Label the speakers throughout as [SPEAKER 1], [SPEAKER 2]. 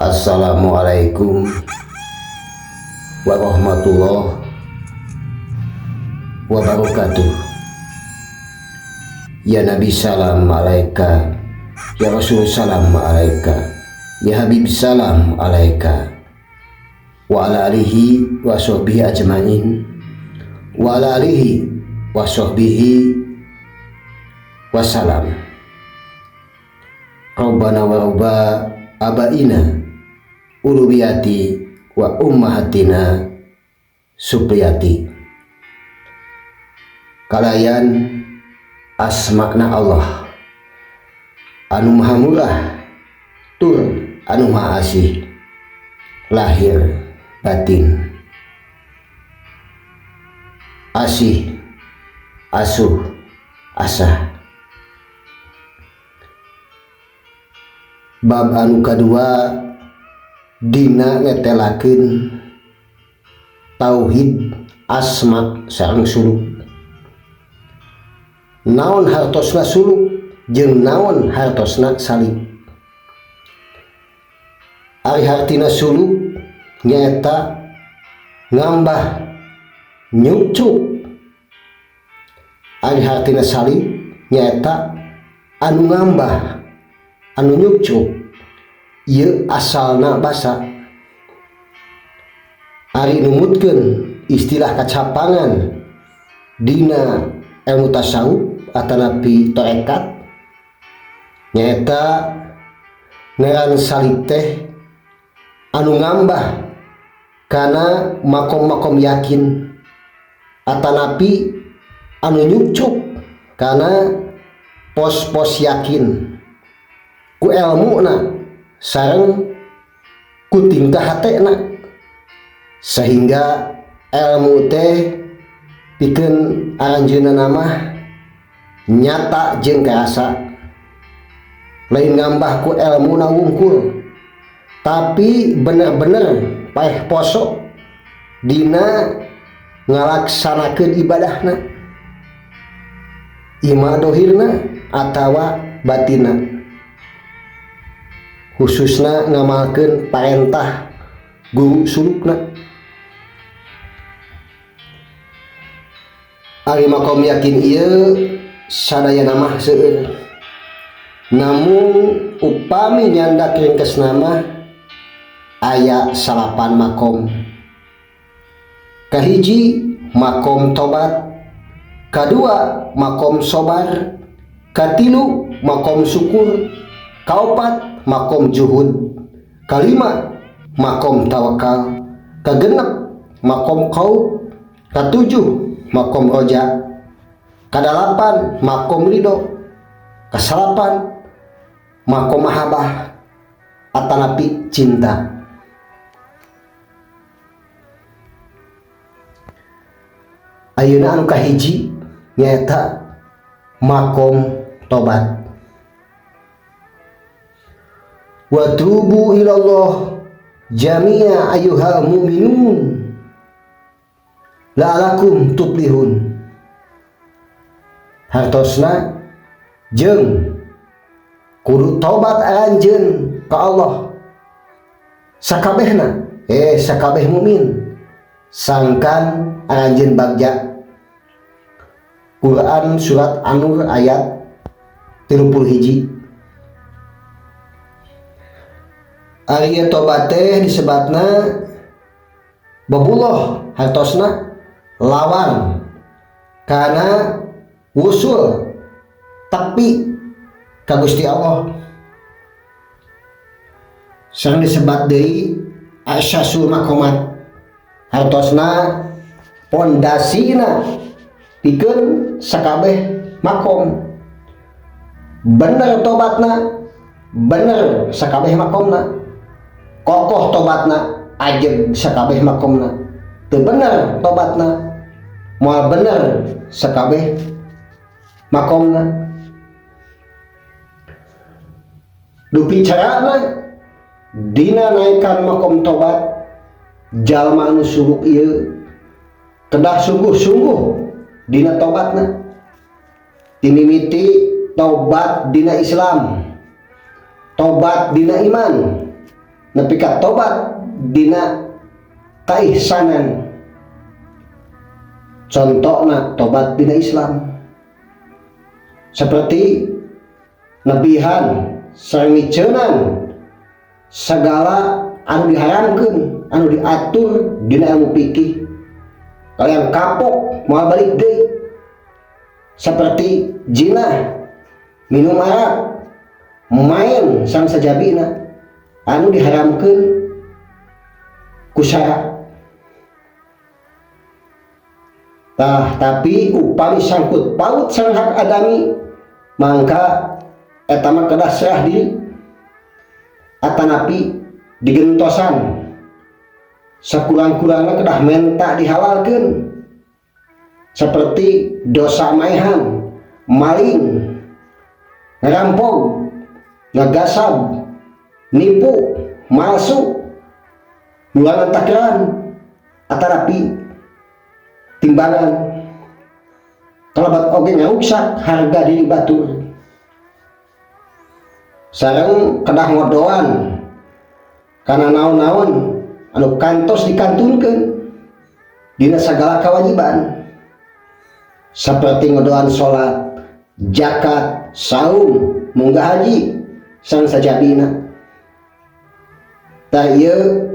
[SPEAKER 1] Assalamualaikum warahmatullahi wabarakatuh. Ya Nabi salam alaika, ya Rasul salam alaika, ya Habib salam alaika, wa ala alihi wa sahbihi ajmain, wa ala alihi wa sahbihi wassalam. Rabbana wa rabba abaina ulubiyati wa ummahatina supriyati. Kalayan asmakna Allah anu maha murah tur anu maha asih lahir batin, asih asuh asah. Bab anu kadua dina ngetelakeun tauhid asma sareng suluk. Naon hartosna suluk jeung naon hartosna salib. Ari hartina suluk nyaeta ngambah nyucuk. Ari hartina salib nyaeta anu ngambah anu nyucuk. Ieu asalna basa. Ari numutkeun istilah kacapangan dina ilmu tasawuf atanapi tarekat nyaeta ngaran salib teh anu ngambah kana makom-makom yakin atanapi anu nyucuk kana pos-pos yakin ku elmuna sareng ku tingkah hatena, sehingga elmu teh pikeun aranjeunna mah nyata jeung karasa, lain ngambah ku elmuna wungkul tapi bener-bener paeh poso dina ngalaksanakeun ibadahna, ima dohirna atawa batina, khususna ngamalkeun parentah guru sulukna. Ari makom yakin ieu sadayana mah seueur, namun upami nyandak ringkesna mah aya 9 makom. Kahiji makom tobat, kadua makom sobar, katilu makom syukur, kaopat makom juhud, kalima makom tawakal, kagenep makom khauf, katujuh makom roja, kadalapan makom ridho, kasalapan makom mahabbah atanapi cinta. Ayeuna anu kahiji nyaeta makom tobat. Wa tubu ilallah jami'a ayyuhal mu'minun la'alakum tuflihun. Hartosna jeung kudu tobat aranjeun ka Allah sakabehna, sakabeh mukmin sangkan aranjeun bagja. Quran surat An-Nur ayat 31. Ari tobat teh disebatna babullah, hartosna lawan kana wusul tepi ka Gusti Allah. Sareng disebat deui asyasul makomat, hartosna pondasina pikeun sakabeh makom. Bener tobatna, bener sakabeh makomna. Kokoh tobatna, ajeg sakabeh makomna. Teu bener tobatna, moal bener sakabeh makomna. Dupi carana dina naikkan makom tobat, jalma anu suluk ieu kedah sungguh-sungguh dina tobatna. Timimiti tobat dina Islam, tobat dina iman, Nepi ka tobat dina kaihsanan, contohna tobat dina Islam seperti nebihan sareng miceunan segala anu diharamkeun anu diatur dina ilmu fikih, kalian kapok moal balik deui, seperti jinah, minum arak, main sareng sajabina anu diharamkeun ku syara. Tah, tapi upami sangkut paut sareng hak adami, mangka eta mah kedah serah diri atanapi digentosan, sakurang-kurangna kedah menta dihalalkeun, seperti dosa maehan, maling, ngerampok, ngagasab, nipu, malsu, ngulangan takeran atanapi timbangan, kalabat oge ngaruksak harga diri batur. Sareng kedah ngodoan kana naon-naon anu kantos dikantunkeun dina sagala kewajiban, seperti ngodoan salat, zakat, saum, munggah haji sareng sajabina. Tah, ieu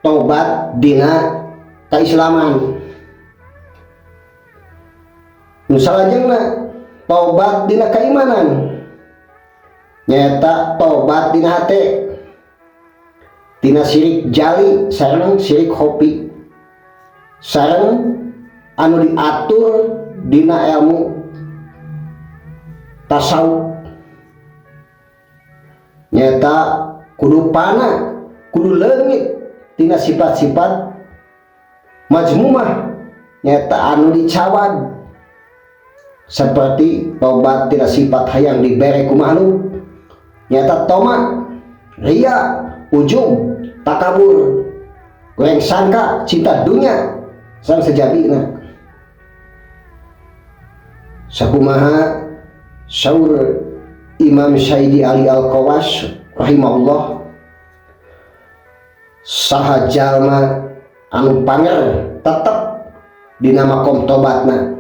[SPEAKER 1] tobat dina kaislaman. Nu salajengna, tobat dina keimanan, nyaeta tobat dina hate tina sirik jali sareng sirik khofi sareng anu diatur dina ilmu tasawuf, nyaeta kudu pana, kudu leungit tina sifat-sifat mazmumah, nyaeta anu dicawad, seperti tobat tina sifat hayang dibere ku makhluk, nyaeta toma, ria, ujub, takabur, goreng sangka, cinta dunia sareng sejabina. Sakumaha saur Imam Sayyidi Ali Al-Qawas rahimahullah, saha jalma anu panger tetep dina makom tobatna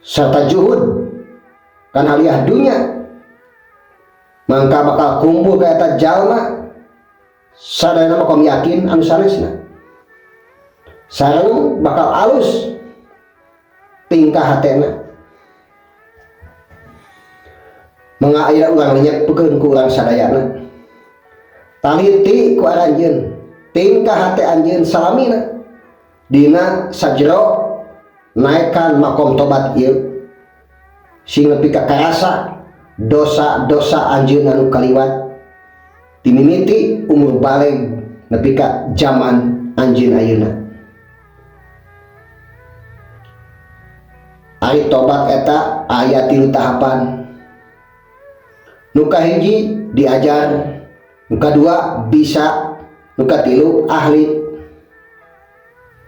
[SPEAKER 1] serta juhud kana aliyah dunya, mangka bakal kumpul ka eta jalma sadayana makom yakin anu sanesna sareng bakal alus tingkah hatena. Mangga aya urang lenyepkeun ku urang sadayana, taliti ku aranjeun tingkah hate anjeun salamina dina sajero naekan makom tobat ieu, sing nepi ka karasa dosa-dosa anjeun anu kaliwat timimiti umur baleg nepi ka zaman anjeun ayeuna. Ari tobat eta aya 3 tahapan. Nu kahiji diajar, nu kadua bisa, nu katilu ahli.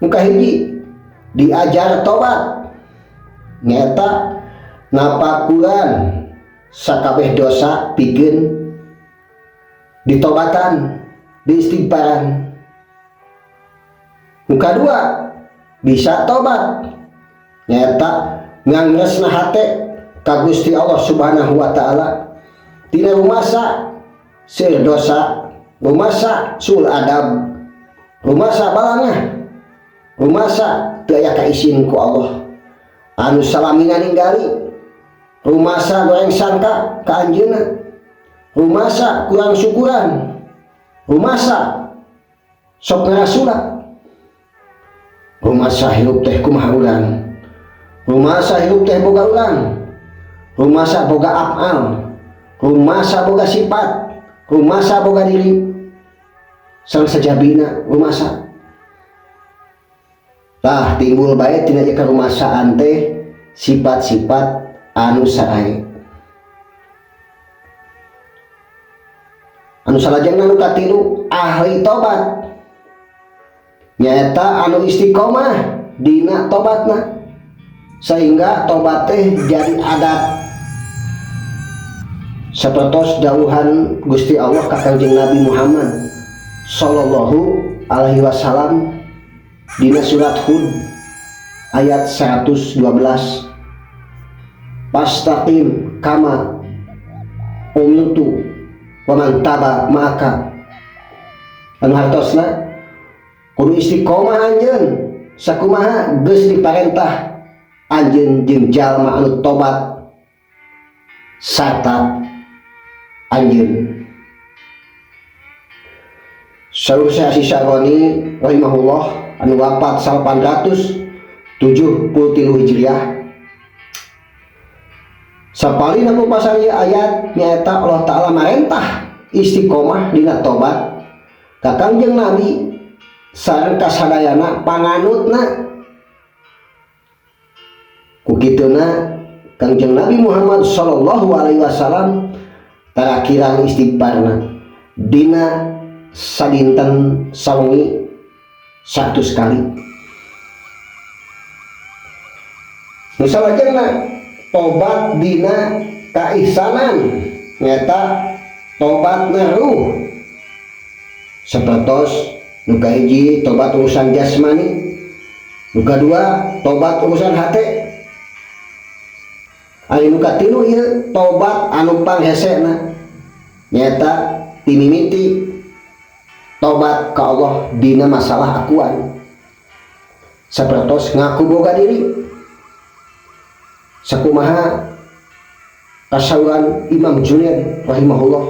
[SPEAKER 1] Nu kahiji diajar tobat, nyaeta napakuran sakabeh dosa pikeun ditobatan, diistighfaran. Nu kadua bisa tobat, nyaeta ngangresna hate ka Gusti Allah Subhanahu wa taala tina rumasa seueur dosa, rumasa sul adab, rumasa balangah, rumasa teu aya kaisin ku Allah anu salamina ninggali, rumasa goreng sangka ka anjeunna, rumasa kurang syukuran, rumasa sok ngarasula, rumasa hirup teh kumaha urang, rumasa hirup teh boga urang, rumasa boga afal, rumasa boga sifat, rumasa boga diri sareng sajabina rumasa. Tah, timbul bae tina ieu karumasaan teh sifat-sifat anu sae. Anu salajengna nu katilu ahli tobat, nyaeta anu istiqomah dina tobatna sehingga tobat teh jadi adat. Sapertos dawuhan Gusti Allah ka Kangjeng Nabi Muhammad sallallahu alaihi wasallam dina surat Hud ayat 112, fastaqim kama umirtu wa man taba ma'aka. Anu hartosna kudu istiqomah anjeun sakumaha geus diparentah anjeun jeung jalma anu tobat sarta anjeun. Saur Syekh Syaroni rahimahullah anu wafat 873 Hijriah, sapalihna pasal ieu ayat nyaeta Allah Ta'ala marentah istiqomah dina tobat ka Kangjeng Nabi sareng kasadayana panganutna. Ku kituna Kangjeng Nabi Muhammad sallallahu alaihi wasallam tara kirang istighfarna dina sadinten sawengi 100 kali. Nu salajengna tobat dina kaihsanan nyaeta tobatna ruh, sapertos nu kahiji tobat urusan jasmani, nu kadua tobat urusan hate, ari nu katilu ieu tobat anu panghesena nyaeta timimiti tobat ka Allah dina masalah akuan, sapertos ngaku boga diri sakumaha kasauran Imam Junaid rahimahullah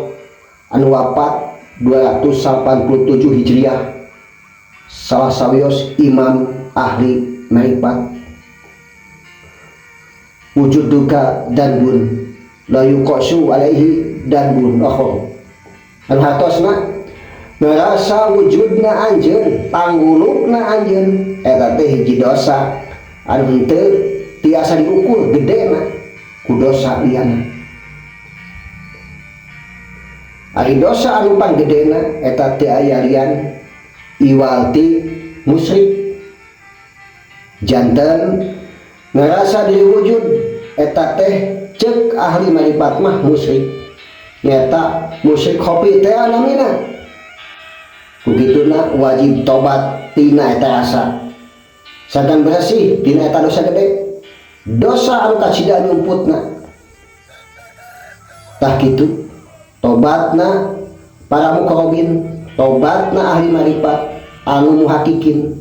[SPEAKER 1] anu wafat 287 Hijriah, salah sawios imam ahli marifat. Wujud duka dan bun la yuqasu alaihi dan bun akhar. Anu hartosna ngarasa wujudna anjeun, panggulukna anjeun eta teh hiji dosa anu henteu tiasa diukur gedena ku dosa liyana. Ari dosa anu panggedena eta teu aya lian iwalti musyrik. Janten ngarasa diri wujud eta teh cek ahli marifat mah musyrik, nyata musyrik khofi teh namina. Ku kituna wajib tobat tina eta rasa sagan bersih tina eta dosa gede, dosa anu kacida nyumputna. Tah kitu tobatna para mukarrabin, tobatna ahli marifat anu muhakikin.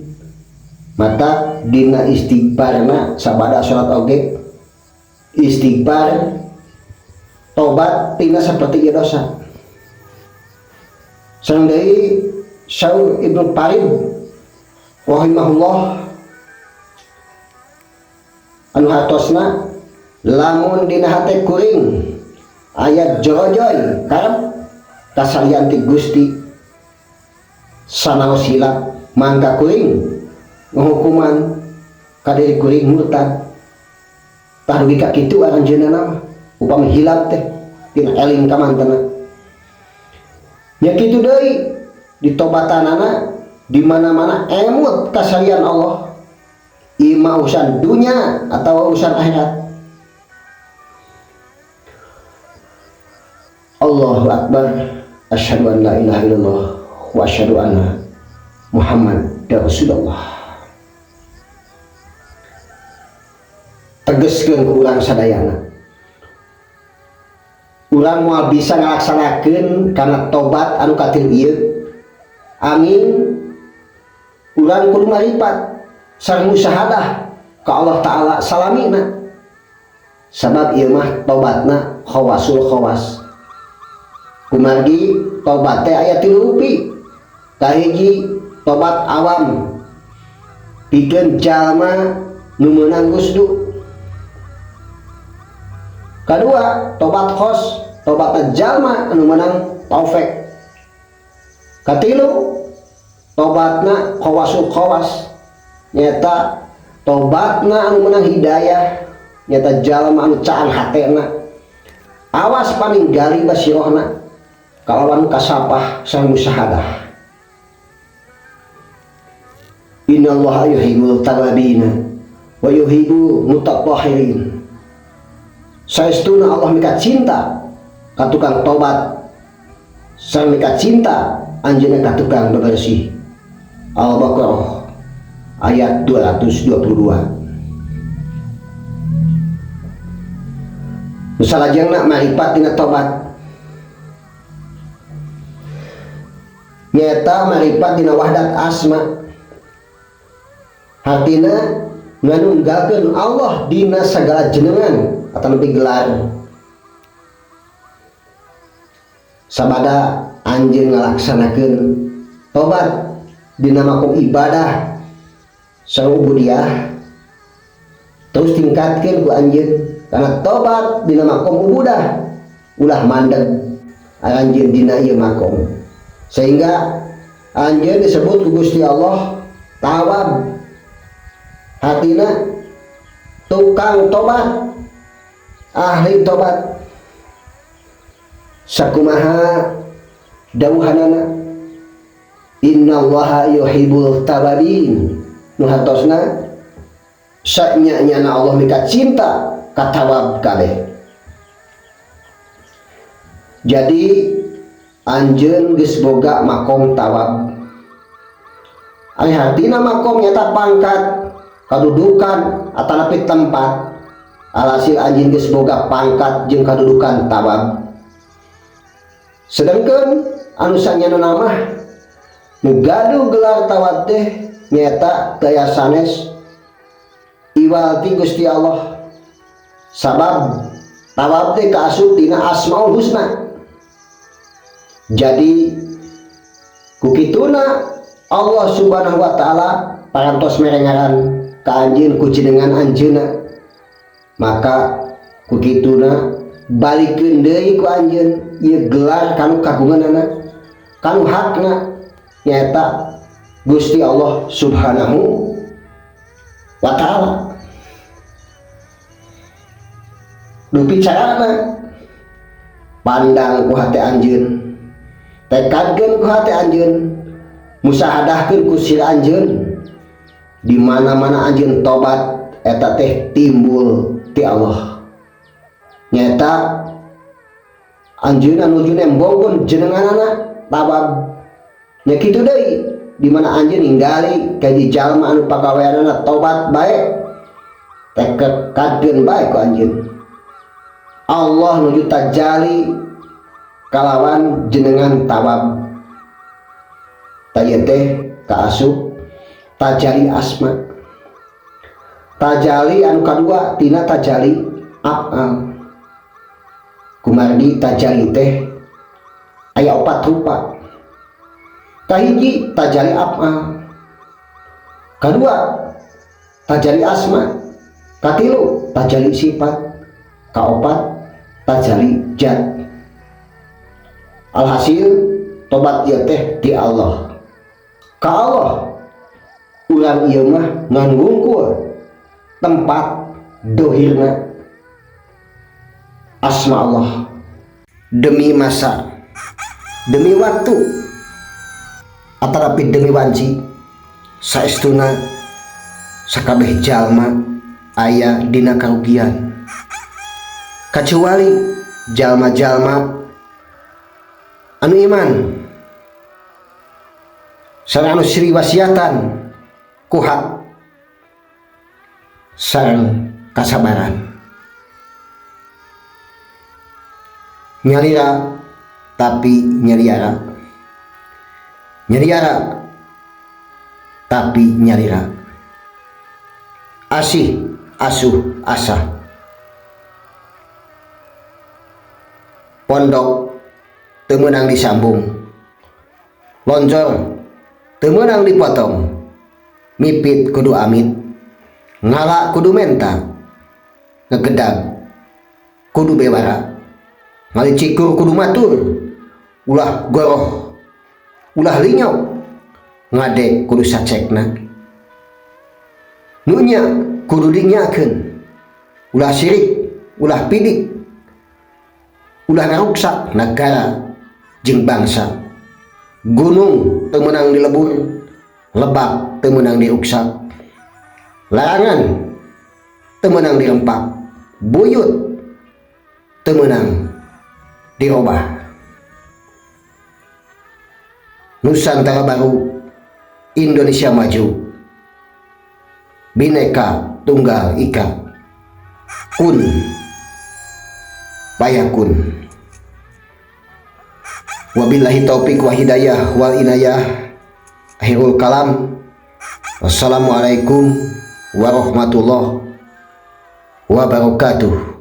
[SPEAKER 1] Mata dina istighfarna sabada salat oge istighfar tobat tina seperti ieu dosa. Sareng deui Saur Ibnu Farid rahimahullah anu hartosna lamun dina hate kuring ayat jorojoy karep kasalian ti Gusti sanaos hilap mangka kuring ngehukuman ka diri kuring murtad. Tah dugi ka kitu aranjeunna mah upami hilap teh tina eling ka mantena. Nya kitu deui di tobatanana di mana-mana emut kasalian Allah, ima urusan dunia atau urusan akhirat. Allahu Akbar, asyhadu an la ilaha illallah wa asyhadu anna Muhammad Rasulullah. Tegeskeun ku urang sadayana, urang moal bisa ngalaksanakeun kana tobat anu katilu ieu. Amin. Urang kudu maripat sareng musyahadah ka Allah Ta'ala salamina, sabab ieu mah tobatna khawasul khawas. Kumargi tobat teh aya tilu rupi. Kahiji tobat awam pikeun jalma nu meunang rusdu. Kadua tobat khos, tobat jalma anu meunang taufik. Katilu tobatna khawasul khawas, nyata tobatna anu meunang hidayah, nyata jalma anu caan hatena awas paninggali basirohna kalawan kasapah sareng musyahadah. Innallaha yuhibbul tawwabina wa yuhibbu mutatahhirin. Saestuna Allah mika cinta ka tukang tobat sareng mika cinta anjeunna ka tukang bebersih. Al-Baqarah ayat 222. Nu salajengna maripat dina tobat nyaeta maripat dina wahdat asma, hartina nganunggalkeun Allah dina sagala jenengan atanapi gelar. Sabada anjeun ngalaksanakeun tobat dina makom ibadah sareng ubudiyah, terus tingkatkeun ku anjeun kana tobat dina makom ubudah, ulah mandeg anjeun dina ieu makom, sehingga anjeun disebut ku Gusti Allah tawab, hatina tukang tobat, ahli tobat. Sakumaha dawuhanana innallaha yuhibbul tawabin, nu hartosna sanya-nyana Allah mika cinta ka tawab kabeh. Jadi anjeun geus boga makom tawab. Ari hartina makom nyata pangkat, kadudukan atanapi tempat. Alhasil anjeun geus boga pangkat jeung kadudukan tawab. Sedangkan anu sanyana mah nu gaduh gelar tawab teh nyaeta daya sanes iwal ti Gusti Allah. Sabab tawab teh kaasup tina Asmaul Husna. Jadi kukituna Allah Subhanahu wa taala parantos mere ngaran ka anjeun ku jenengan anjeunna, maka kukituna balikeun deui ku anjeun ieu gelar kanu kagunganana, kanu hakna nyaeta Gusti Allah Subhanahu wa taala. Dupi carana pandang ku hate anjeun, tekadkeun ku hate anjeun, musahadahkeun ku sir anjeun, di mana-mana anjeun tobat eta teh timbul ti Allah. Nyaeta anjeunna nuju nembongkeun jenenganana tawab. Nya kitu deui di mana anjeun ninggali ka hiji jalma anu pagaweanana tobat bae, tekadkeun bae ku anjeun. Allah nuju tajali kalawan jenengan tawab. Taya teh kaasup tajali asma. Tajali anu kadua tina tajali af'al. Kumargi tajali teh aya opat rupa. Kahiji tajali af'al, kadua tajali asma, katilu tajali sifat, kaopat tajali jat. Alhasil tobat ieu teh ti Allah. Ka Allah urang ieu mah ngan wungkul tempat dohirna asma Allah. Demi masa, demi waktu, atarapi demi wanci, saestuna sakabeh jalma aya dina karugian, kecuali jalma-jalma anu iman sareng anu sri wasiatan ku hak sareng kasabaran. Nyalira tapi nyaliara, nyaliara tapi nyalira, asih asuh asah. Pondok teu meunang disambung, loncor teu meunang dipotong, mipit kudu amit, ngala kudu menta, ngegedag kudu bewara, ngalicikur kudu matur, ulah goroh ulah linyok, ngade kudu sacekna, nunya kudu dinyakeun, ulah sirik ulah pidik, ulah ngaruksak negara jeung bangsa. Gunung teu meunang dilebur, lebak teu meunang diruksak, larangan teu meunang dirempak, buyut teu meunang Dirobah. Nusantara baru, Indonesia maju, Bhinneka Tunggal Ika, kun payakun. Wabillahi taufik wa hidayah wal inayah. Akhirul kalam. Wassalamualaikum warahmatullahi wabarakatuh.